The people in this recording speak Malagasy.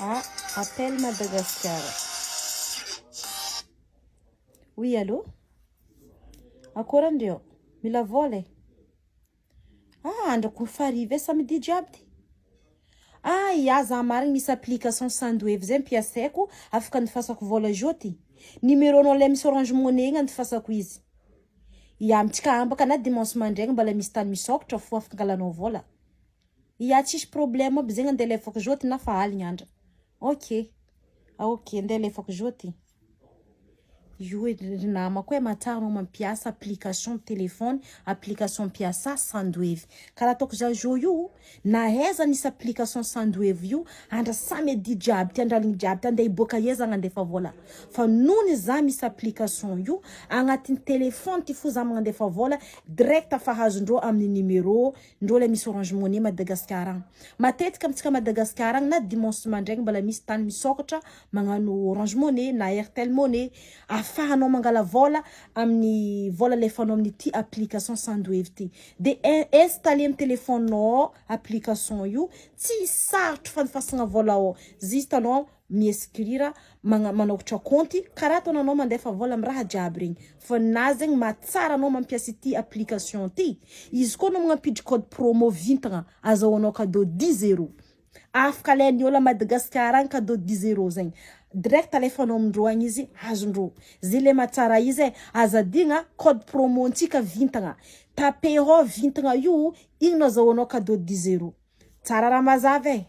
Ah, appel Madagascar. Oui, allô? Akory andreo? Mila vola e? Ah, andrako fariva e samedi jiaby ty. Ah, ia za marigny misy application Sendwave zay ampiasaiko afaka andifasako vola zao ty. Numéro-nao le misy Orange Money igny andifasako izy. Ia amintsika ambaka na dimanche mandraigny mbola misy tany misokatra fo afaka angalanao vola. Ia tsisy problème aby zegny andeha alefako zao ty na fa aligny andra. Ok. Ok, andeha alefako zao ty. Io ry namako e, mahatsara anao mampiasa application téléphone, application mpiasa Sendwave. Karaha ataoko za zao io, na aiza nisy application Sendwave io, andra samedi jiaby ty, andra aligny jiaby ty, andeha hiboaka aiza agnandefa vola. Fa nony za misy application io, agnatin'ny téléphone ty fo za magnandefa vola, direct fa azondreo amin'ny numéro ndreo le misy Orange Money Madagascar agny. Matetika amintsika Madagascar agny na dimanche mandraigny mbola misy tany misokatra magnano Orange Money na Airtel Money, afahanao mangala vola amin'ny vola alefanao amin'ity application Sendwave ty. De installer amin'ny téléphone-nao application io, tsy sarotro fandifasana vola ao, juste anao mi-inscrire manokatra compte karaha ataonao mandefa vola amin'ny raha jiaby regny. Fa na zegny mahatsara anao mampiasa ity application ty, izy koa anao magnampiditry code promo Vintagna azahoanao cadeau 10 €. Afaka alain'ny olo a Madagasikara agny cadeau 10 € zegny. Direct alefanao amindreo agny izy azondreo. Zay le mahatsara izy e, aza adigna code promo ntsika Vintagna. Tapeo Vintagna io, igny no azahoanao cadeau 10 €. Tsara raha mazava e.